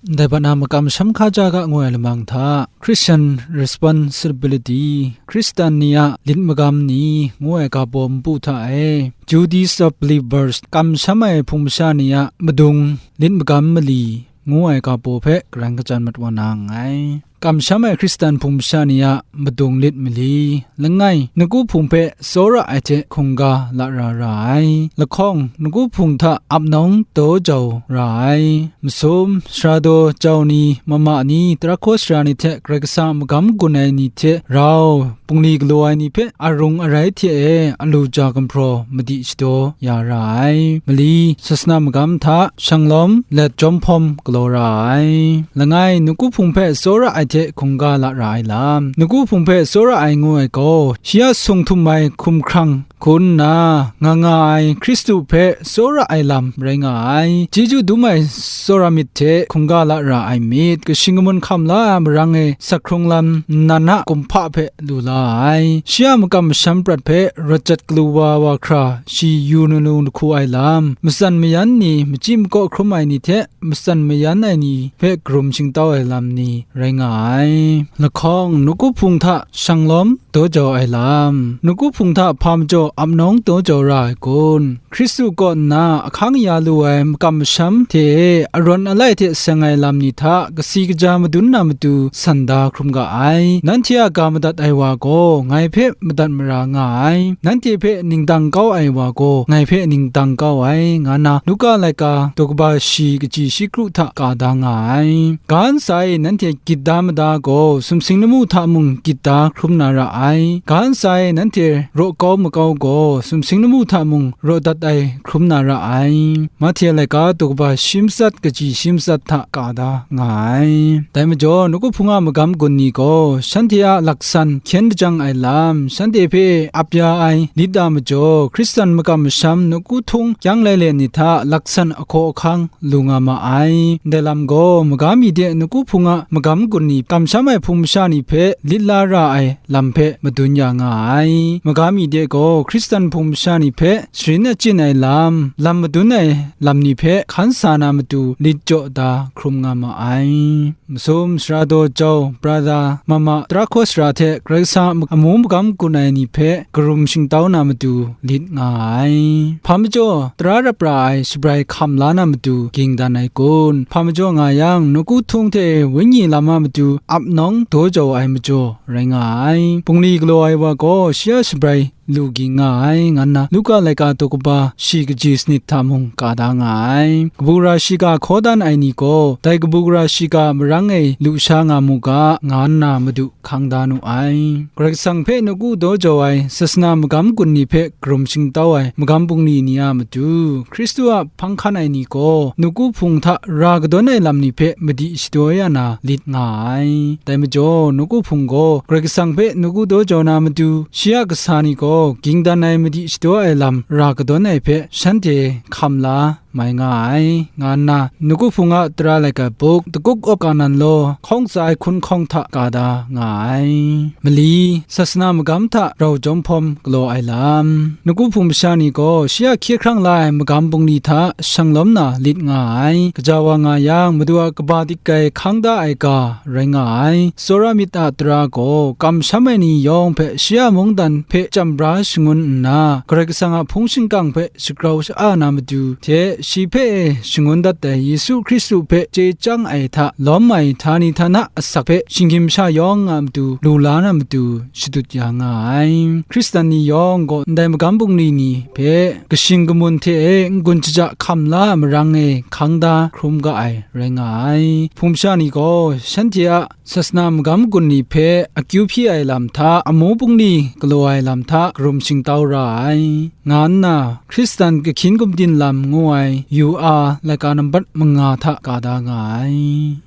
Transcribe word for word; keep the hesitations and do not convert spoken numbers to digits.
Ndai bat na makam masham hkaja ga ngu ai lamang hta, Christian Responsibility, Hkristan ni a lit magam ni ngu ai ga baw npu hta e, Duties of Believers, kamsham ai hpung masha ni a madung lit magam mali ngu ai ga baw hpe karan kachyan mat wa na nngai. Kamsham ai Hkristan hpung masha ni a madung lit mali, langai, nawku hpung hpe tsawra ai hte hkungga lara ra ai, lahkawng, nawku hpung hta ap nawng daw jau ra ai, masum, sara daw jau ni, mama ni, tara hkaw sara ni hte Karai Kasang a magam gun ai ni hte rau, bungli galaw ai ni hpe arung arai hte e alu ja gumhpraw madi shadaw ya ra ai, mali, sasana magam hta shanglawm let jawm hpawm galaw ra ai, langai, nawku hpung hpe tsawra ai hte hkungga la ra ai lam, nawku hpung hpe tsawra ai ngu ai gaw, shi a sung htum ai hkumhkrang hkun nna, nga nga ai Hkristu hpe tsawra ai lam rai nga ai, chyeju dum ai tsawra myit hte hkungga la ra ai myit, kashing kamun hkam la ai marang e sak hkrung lam nnan a kumhpa hpe lu la ai, shi a makam masham prat hpe rawt jat galu wa wa hkra shi yu na lu hku ai lam, matsan mayan ni, machyi makaw hkrum ai ni hte matsan mayan ai ni hpe karum shingtau ai lam ni rai nga ai. Lahkawng, nawku hpung hta shanglawm daw jau ai lam, nawku hpung hta hpa majaw ap nawng daw jau ra ai kun, Hkristu kaw nna ahkang ya lu ai makam masham hte e arawn alai hte seng ai lam ni hta kasi kaja madun na matu san da hkrum ga ai. Nanhte a ga madat ai wa gaw ngai hpe madat mara nga ai, nanhte hpe ningdang kau ai wa gaw ngai hpe ningdang kau ai, nga nna Luka laika daw kaba shi kaji shi kru hta ka da nga ai. Ga ntsa e nanhte gyit da mada gaw, sumsing lamu hta mung gyit da hkrum na ra ai. Ga ntsa e nanhte raw kau makau gaw, sumsing lamu hta mung raw dat ai hkrum na ra ai. Mahte laika daw kaba shi matsat kaji shi matsat hta ka da nga ai. Dai majaw, nawku hpung a magam gun ni gaw, shanhte a laksan hkyen lajang ai lam, shanhte hpe ap ya ai lit a majaw, Hkristan makam masham nawku htung kyang lailen ni hta laksan ahkaw ahkang lu nga ma ai. Ndai lam gaw, maga mi de nawku hpung a magam gun ni kamsham ai hpung masha ni hpe lit la ra ai lam hpe madun ya nga ai. Maga mi de gaw Hkristan hpung masha ni hpe sharin achyin ai lam, lam madun ai lam ni hpe hkan sa na matu lit jaw da hkrum nga ma ai. Masum, sara daw jau, brother, mama, tara hkaw sara hte Karai Kasang a amu magam gun ai ni hpe karum shingtau na matu lit nga ai. Hpa majaw, tara rap ra ai shabrai hkam la na matu ging dan ai kun? Hpa majaw nga yang, nawku htung hte wenyi lam a matu ap nawng daw jau ai majaw rai nga ai. Bungli galaw ai wa gaw shi a shabrai lu ging nga ai, nga nna Luka laika daw kaba shi kaji sanit hta mung ka da nga ai. Kabu gara shiga hkaw dan ai ni gaw, dai kabu gara shiga marang e lu sha nga mu ga, nga nna Madu hkang da nu ai. Karai Kasang hpe nawku daw jau ai, sasana magam gun ni hpe karum shingtau ai magam bungli ni a matu, Hkristu a hpang hkan ai ni gaw, nawku hpung hta ra kadawn ai lam ni hpe madi shadaw ya na lit nga ai. Dai majaw, nawku hpung gaw Karai Kasang hpe nawku daw jau na matu, shi a kasa ni gaw ging dan ai madi shadaw ai lam ra kadawn ai hpe shanhte hkam la mai nga ai, nga nna, nawku hpung a tara laika buk, The Cook of Kanan Law, hkawng tsa ai hkun hkawng hta ka da nga ai. Mali, sasana magam hta rau jawm hpawm galaw ai lam. Nawku hpung masha ni gaw shi a hkye hkrang la ai magam bungli hta shanglawm na lit nga ai. Gaja wa nga yang, Madu a kaba dik kai hkang da ai ga rai nga ai. Tsawra myit a tara gaw, kamsham ai ni yawng hpe shi a mungdan hpe chyam bra shangun nna, Karai Kasang a hpung shingkang hpe shagrau sha-a na matu hte, shi hpe shangun dat ai Yesu Hkristu hpe chye chyang ai hta lawm ai htani htana asak hpe shinggyim sha yawng a matu lu la na matu shadut ya nga ai. Hkristan ni yawng gaw ndai magam bungli ni hpe kashing kamun hte e n-gun shaja hkam la ai marang e hkang da hkrum ga ai rai nga ai. Hpung masha ni gaw shanhte a sasana magam gun ni hpe akyu hpyi ai lam hta, amu bungli galaw ai lam hta karum shingtau ra ai, nga nna, Hkristan Kahkyin Gumdin Lam ngu ai yu a laika nambat manga hta ka da nga ai.